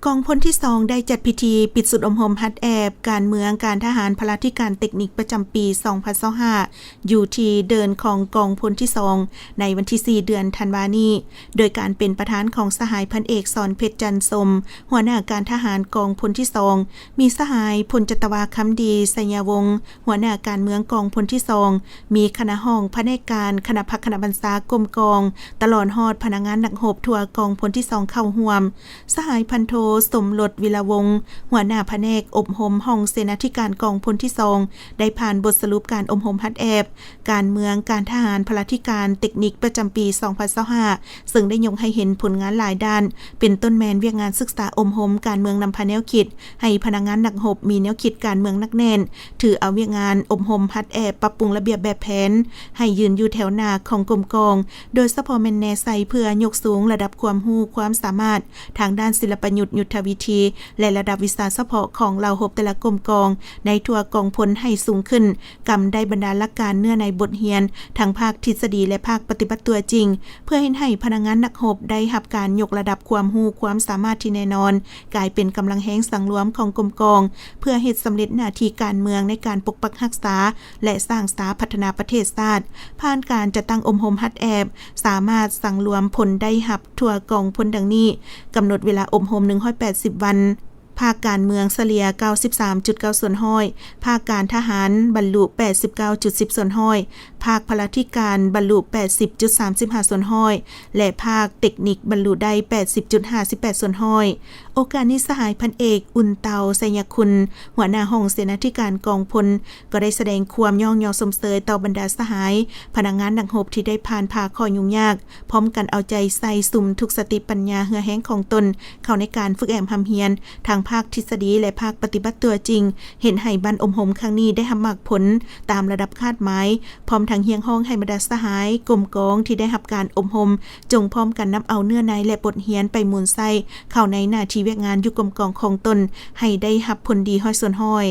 ກອງພົນທີສອງ ໄດ້ຈັດພິທີປິດຊຸດອົບຮົມຫັດແອບການເມືອງ, ການທະຫານ, ພະລາທິການ, ເຕັກນິກ ປະຈຳປີສອງພັນຊາວຫ້າ ຢູ່ທີ່ເດີ່ນຂອງກອງພົນທີສອງ ໃນວັນທີສີ່ ເດືອນທັນວານີ້ ໂດຍການເປັນປະທານຂອງສະຫາຍພັນເອກ ສອນເພັດ ຈັນສົມ ຫົວໜ້າການທະຫານກອງພົນທີສອງ, ມີສະຫາຍພົນຈັດຕະວາ ຄຳດີ ໄຊຍະວົງ ຫົວໜ້າການເມືອງກອງພົນທີສອງ, ມີຄະນະຫ້ອງ, ພະແນກການ, ຄະນະພັກຄະນະບັນຊາ, ກົມກອງ, ຕະຫຼອດຮອດພະນັກງານນັກຮົບທົ່ວກອງພົນທີສອງເຂົ້າຮ່ວມ. ສະຫາຍພັນໂທ ສົມລົດ ວິລະວົງ ຫົວໜ້າພະແນກອົບຮົມຫ້ອງເສນາທິການກອງພົນທີສອງ ໄດ້ຜ່ານບົດສະຫຼຸບການອົບຮົມຫັດແອບການເມືອງ, ການທະຫານ, ພະລາທິການ, ເຕັກນິກ ປະຈຳປີສອງພັນຊາວຫ້າ ເຊິ່ງໄດ້ຍົກໃຫ້ເຫັນຜົນງານຫຼາຍດ້ານ, ເປັນຕົ້ນແມ່ນວຽກງານສຶກສາອົບຮົມການເມືອງນຳພາແນວຄິດ ໃຫ້ພະນັກງານນັກຮົບມີແນວຄິດການເມືອງໜັກແໜ້ນ, ຖືເອົາວຽກງານອົບຮົມຫັດແອບປັບປຸງລະບຽບແບບແຜນ ໃຫ້ຢືນຢູ່ແຖວໜ້າຂອງກົມກອງ, ໂດຍສະເພາະແມ່ນແນໃສ່ເພື່ອຍົກສູງລະດັບຄວາມຮູ້ຄວາມສາມາດທາງດ້ານສິລະປະຍຸດ, ຍຸດທະວິທີ ແລະ ລະດັບວິຊາສະເພາະຂອງເຫຼົ່າຮົບແຕ່ລະກົມກອງໃນທົ່ວກອງພົນໃຫ້ສູງຂຶ້ນ, ກຳໄດ້ບັນດາຫຼັກການເນື້ອໃນບົດຮຽນ ທັງພາກທິດສະດີ ແລະ ພາກປະຕິບັດຕົວຈິງ, ເພື່ອເຮັດໃຫ້ພະນັກງານນັກຮົບໄດ້ຮັບການຍົກລະດັບຄວາມຮູ້ຄວາມສາມາດທີ່ແນ່ນອນ, ກາຍເປັນກຳລັງແຮງສັງລວມຂອງກົມກອງ ເພື່ອເຮັດສຳເລັດໜ້າທີ່ການເມືອງໃນການປົກປັກຮັກສາ ແລະ ສ້າງສາພັດທະນາປະເທດຊາດ. ຜ່ານການຈັດຕັ້ງອົບຮົມຫັດແອບ ສາມາດສັງລວມຜົນໄດ້ຮັບທົ່ວກອງພົນດັ່ງນີ້: ກຳນົດເວລາອົບຮົມໜຶ່ງຮ້ອຍແປດສິບວັນ, ພາກການເມືອງສະເລ່ຍເກົ້າສິບສາມຈຸດເກົ້າສ່ວນຮ້ອຍ, ພາກການທະຫານບັນລຸແປດສິບເກົ້າຈຸດສິບສ່ວນຮ້ອຍ, ພາກພະລາທິການບັນລຸແປດສິບຈຸດສາມສິບຫ້າສ່ວນຮ້ອຍ ແລະ ພາກເຕັກນິກບັນລຸໄດ້ແປດສິບຈຸດຫ້າສິບແປດສ່ວນຮ້ອຍ. ໂອກາດນີ້ ສະຫາຍພັນເອກ ອຸ່ນເຕົາ ໄຊຍະຄຸນ ຫົວໜ້າຫ້ອງເສນາທິການກອງພົນ ກໍໄດ້ສະແດງຄວາມຍ້ອງຍໍຊົມເຊີຍຕໍ່ບັນດາສະຫາຍພະນັກງານນັກຮົບທີ່ໄດ້ຜ່ານຜ່າຂໍ້ຫຍຸ້ງຍາກ, ພ້ອມກັນເອົາໃຈໃສ່ສຸມທຸກສະຕິປັນຍາເຫື່ອແຮງຂອງຕົນເຂົ້າໃນການຝຶກແອບຮ່ຳຮຽນ ທັງພາກທິດສະດີ ແລະ ພາກປະຕິບັດຕົວຈິງ, ເຮັດໃຫ້ບັ້ນອົບຮົມຄັ້ງນີ້ໄດ້ຮັບໝາກຜົນຕາມລະດັບຄາດໝາຍ, ພ້ອມທັງຮຽກຮ້ອງໃຫ້ບັນດາສະຫາຍກົມກອງທີ່ໄດ້ຮັບການອົບຮົມ ຈົ່ງພ້ອມກັນນຳເອົາເນື້ອໃນ ແລະ ບົດຮຽນໄປໝູນໃຊ້ເຂົ້າໃນໜ້າທີ່ວຽກງານຢູ່ກົມກອງຂອງຕົນ ໃຫ້ໄດ້ຮັບຜົນດີຮ້ອຍສ່ວນຮ້ອຍ.